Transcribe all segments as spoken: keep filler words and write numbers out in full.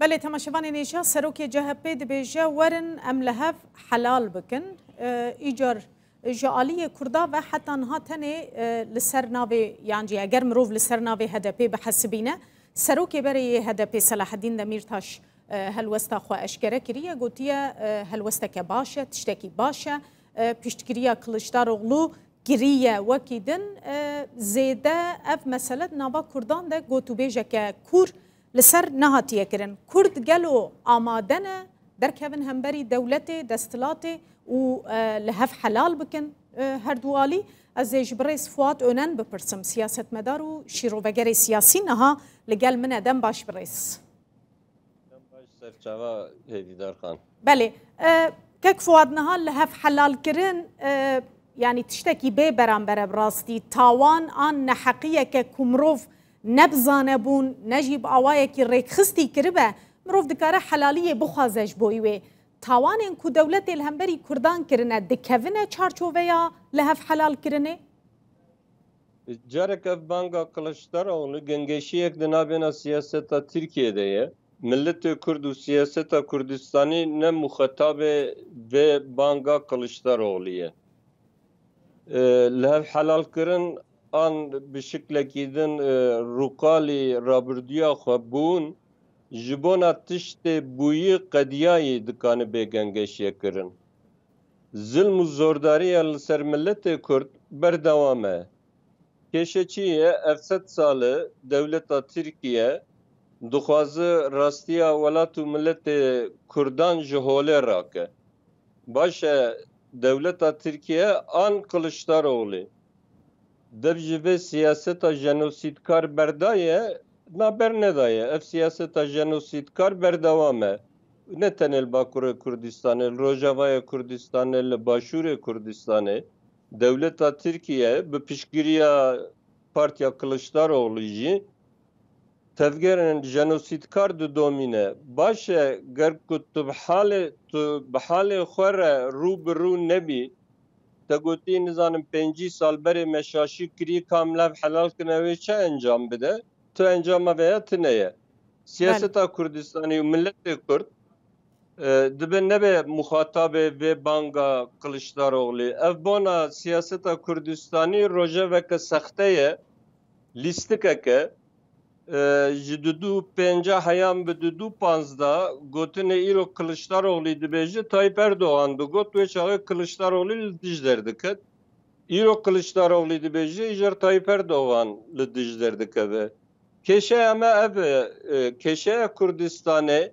Belê, temaşevanên hêja, serokê C H P dibêje, werin em li hev helal bikin. E, îcar ji aliyê Kurda ve heta niha tenê, e, li ser navê, yan jî eger mirov li ser navê H D P bihesibîne, serokê berê yê H D P Selaheddîn Demîrtaş, e, helwesta xwe eşkere kiriye, gotiye, e, helwesteke baş e, tiştekî baş e, e, piştgiriya Kiliçdaroglu kiriye. Wekî din, e, zêde ev mesele di nava Kurdan de gotûbêjeke kûr li ser nehatiye kirin. Kurd gelo amade ne derkevin hemberî dewletê, desthilatê û, e, li hev helal bikin, e, her du alî? Ez ê ji birêz Fuat Önen bipirsim, siyasetmedar û şîrovegerê siyasî niha li gel min e. Dem baş birêz. Dem baş serçava Hêvîdar Xan. Belê. E, kek Fuat, niha li hev helalkirin, e, yanî tiştekî bê beramber e bi rastî. Tawan an neheqiyeke ku mirov ne bi zanebûn, ne jî bi awayekî rêkxistî kiribe, mirov dikare helaliyê bixwaze ji bo wê. Tawanên ku dewletê li hemberî Kurdan kirine, dikevine çarçoveya li hev helalkirinê? Carek ev banga Kiliçdaroglu gengeşiyek di navbêna siyaseta Tirkiyê de ye. Miletê Kurd û siyaseta Kurdistanî ne muxetabê vê banga Kiliçdaroglu ye. E, li hev helalkirin an bi şiklekî din, e, rûqalî rabirdûya xwe bûn, ji bona tiştê bûyî qediyayî dikane bê gengeşiye kirin. Zilm û zordariya li ser miletê Kurd berdewam e. Kêşe çi ye? Ev sed sal e dewleta Tirkiye dixwaze rastiya welat û miletê Kurdan ji holê rake. Baş e, dewleta Tirkiye an Kiliçdaroglu dev ji vê siyaseta jenosîdkar berdaye, na bernedaye. Ev siyaseta jenosîdkar berdewam e. Ne tenê li Bakurê Kurdistanê, li Rojavayê Kurdistanê, li Başûrê Kurdistanê, dewleta Tirkiye bi piştgiriya Partiya Kiliçdaroglu jî tevgerên jenosîdkar didomîne. Baş e, ger ku tu bi halê, tu bi halê xwe re rû bi rû nebî, te gotî, nizanim, pêncî sal berê me şaşî kirî, ka em li hev helal kirine, wê çi encam bide? Tu encama vêya tune ye. Belê. Siyaseta Kurdistanî û miletê Kurd, e, dibe nebe muxatabê vê banga Kiliçdaroglu. Ev bona siyaseta Kurdistanî rojeveke sexte ye, lîstikeke, e, ji du du pênca heyan bi du du panzdeh gotinê îro Kiliçdaroglu dibêje, Tayyip Erdogan digot, wê çaxê Kiliçdaroglu li dij derdiket. Îro Kiliçdaroglu dibêje, îcar Tayyip Erdogan li dij derdikeve. Kêşeya me ev e, e, kêşeya Kurdistanê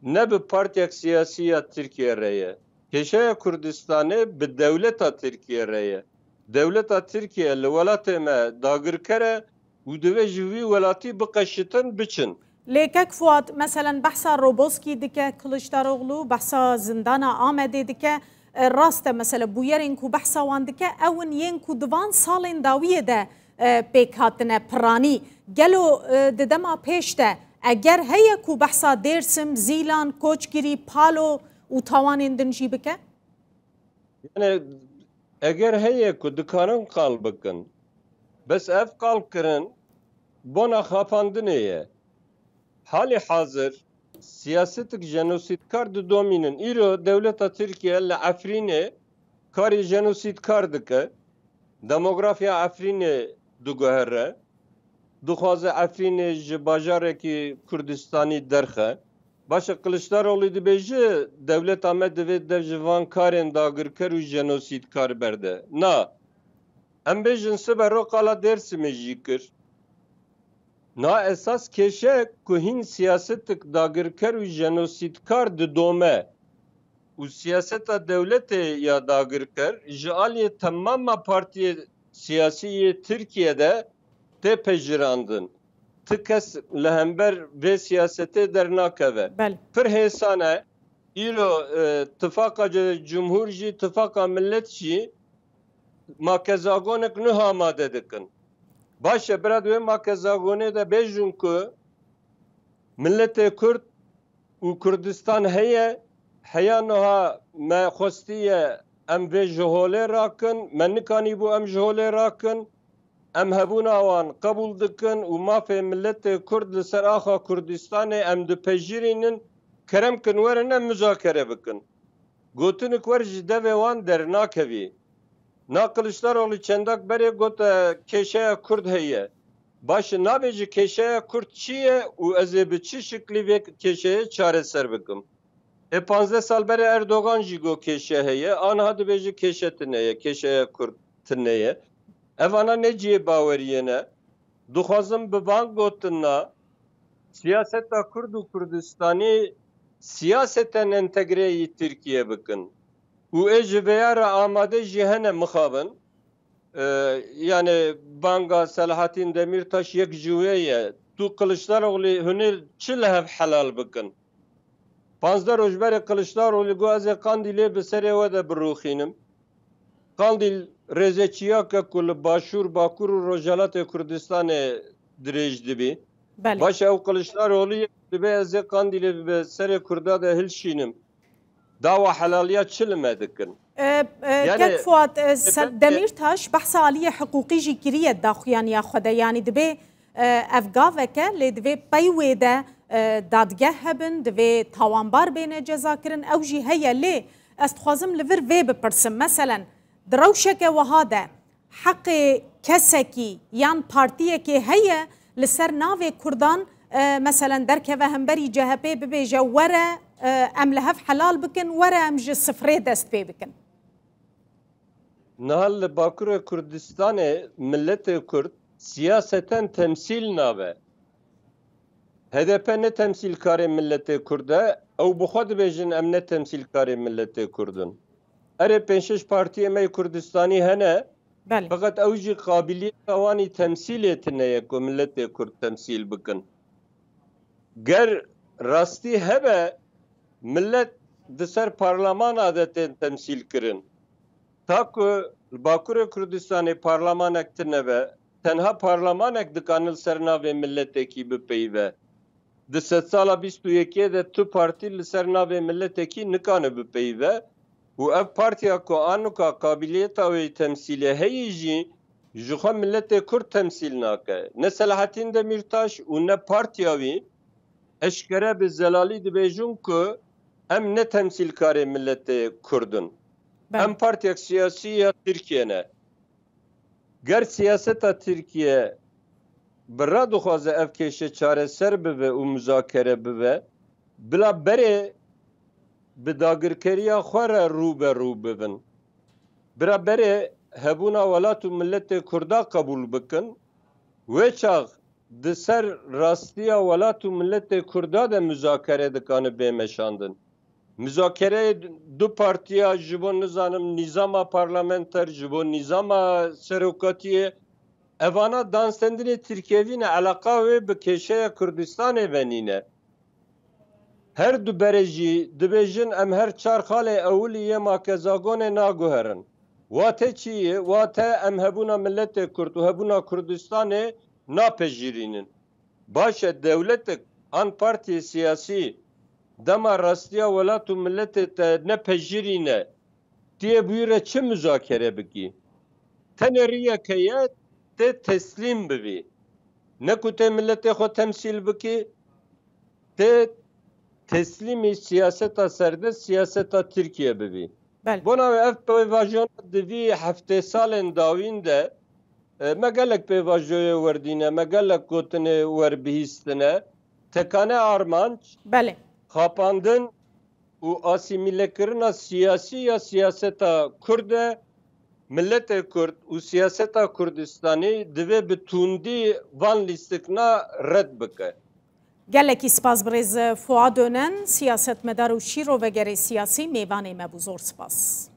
ne bi partiyek siyasî ya Tirkiye re ye. Kêşeya Kurdistanê bi dewleta Tirkiye re ye. Dewleta Tirkiye li welatê me dagirker e û divê ji vî welatî biqeşitin, biçin. Lê kek Fuat, meselen, behsa Roboskî dike Kiliçdaroglu, behsa zindana Amedê dike. E, rast e, mesele bûyerên ku behsa wan dike, ew in yên ku di van salên dawiyê de, e, pêk hatine piranî. Gelo, e, di dema pêş de eger heye ku behsa Dêrsim, Zîlan, Koçgirî, Palo û tawanên din jî bike? Yani, eger heye ku dikarin qal bikin, bes ev qal kirin bona xapandinê ye. Halê hazir siyasetik jenosîdkar didomînin. Îro dewleta Tirkiye li Efrînê karê jenosîdkar dike. Demografiya Efrînê diguhere. Dixwaze Efrînê ji bajarekî Kurdistanî derxe. Baş e, Kiliçdaroglu dibêje, dewleta me divê dev ji van karên dagirker û jenosîdkar berde. Na. Em bêjin sibe ro qala Dêrsimê jî kir. Na esas kêşe ku hîn siyasetik dagirker û jenosîdkar didome û siyaseta dewletê ya dagirker ji aliyê temama partiyê siyasî yê Tirkiye de tê pejirandin. Ti kes li hember vê siyasetê dernakeve. Belê. Pir hêsan e. Îro, e, tifaqa ce-, cumhur jî, tifaqa millet jî makezagonek nuh amade dikin. Baş e, bira, di wê makezagonê de bêjin ku miletê Kurd û Kurdistan heye, heya niha me xwestiye em vê ji holê rakin, me nikanîbû em ji holê rakin. Em hebûna wan qebûl dikin û mafê miletê Kurd li ser axa Kurdistanê em dipejirînin, kerem kin werin em muzakere bikin. Gotinik wer ji devê wan dernakevî. Na Kiliçdaroglu çendak berê gote kêşeya Kurd heye. Baş e, nabêje kêşeya Kurd çi ye û ez ê bi çi şiklî vê kêşeyê çareser bikim? Ê panzdeh sal berê Erdogan jî got kêşe heye, aniha dibêje kêşe tune ye, kêşeya Kurd tune ye. Evana ne cihê baweriyê ne. Dixwazim bi van gotina siyaseta Kurd û Kurdistanî siyaseten entegreyî Tirkiye bikin. Û ê ji vêya re amade jî hene mixabin. Ee, yani banga Selahattin Demirtaş yek ji wê ye. Tu Kılıçdaroğlu hûnê çi li hev helal bikin? Panzdeh roj berê Kılıçdaroğlu got ez ê Qandîlê bi serê we de birûxînim. Qandîl rêzeçiyake ku li Başûr, Bakur û Rojhelatê Kurdistanê dirêj dibî. Belê. Baş ew Kılıçdaroğlu yê dibe ez ê Qandîlê bi serê Kurda de hilşînim. Dawa helaliya çi li me dikin? E, e, Yani, Kek Fuat, e, e, se-, ben de Demîrtaş behsa aliyê hiqûqî jî kiriye daxuyaniya xwe de. Yanî dibê, e, ev gaveke, lê divê pey wê de, e, dadgeh hebin, divê tawanbar bêne cezakirin. Ew jî heye, lê ez dixwazim li vir vê bipirsim. Meselen, di rewşeke wiha de heqê kesekî yan partiyekê heye li ser navê Kurdan, e, meselen derkeve hemberî C H P bibêje, were, e, em li hev helal bikin, were em ji sifrê dest pê bikin? Niha li Bakurê Kurdistanê miletê Kurd siyaseten temsîl nabe. H D P ne temsîlkarê miletê Kurd e, ew bi xwe dibêjin em ne temsîlkarê miletê Kurd in. Erê pênc şeş partiyê me yê Kurdistanî hene, Belê. Feqet ew jî qabiliyeta wan î temsîlê tune ye ku miletê Kurd temsîl bikin. Ger rastî hebe, milet di ser parlamana de tên temsîl kirin. Ta ku li Bakurê Kurdistanê parlamanek tune be, tenha parlamanek dikane li ser navê miletekî bipeyive. Di sedsala bîst û yekê de tu partî li ser navê miletekî nikane bipeyive û ev partiya ku anuka qabiliyeta wê temsîlê heye jî ji xwe miletê Kurd temsîl nake. Ne Selahattin Demîrtaş û ne partiya wî eşkere bi zelalî dibêjin ku em ne temsîlkarê miletê Kurd in. Belê. Em partiyek siyasî ya Tirkiye ne. Ger siyaseta Tirkiye bi re dixwaze ev kêşe çareser bibe û muzakere bibe, bila berê bi dagirkeriya xwe re rû be rû bibin. Bila berê hebûna welat û miletê Kurda qebûl bikin, wê çax di ser rastiya welat û miletê Kurda de muzakere dikane bê meşandin. Muzakereyê du partiya ji bo, nizanim, nîzama parlamenter, ji bo nîzama serokatiyê, evana danstendinê Tirkiyevî ne, eleqa wê bi kêşeya Kurdistanê ve nîne. Her du berê jî dibêjin, em her çar xalê ewilî yê makezagonê naguherin. Wate çi ye? Wate em hebûna miletê Kurd û hebûna Kurdistanê napejirînin. Baş e, dewletek an partiyê siyasî dema rastiya welat û miletê te nepejirîne, tu yê bi wî re çi muzakere bikî? Tenê riyek heye, tê teslîm bibî. Ne ku tê miletê xwe temsîl bikî, tê teslîmî siyaseta serdest, siyaseta Tirkiye bibî. Belê. Bona wê ev pêvajoya di vî heftê salên dawîn de, e, me gelek pêvajoyê werdîne, me gelek gotinê werbihîstine. Tekane armanc, Belê. Xapandin û asîmîlekirina siyasî ya siyaseta Kurd e, miletê Kurd û siyaseta Kurdistanî divê bi tundî van lîstikna red bike. Gelekî spas birêz Fuad Önen, siyasetmedar û şîrovegerê siyasî mêvanê me bû. Zor spas.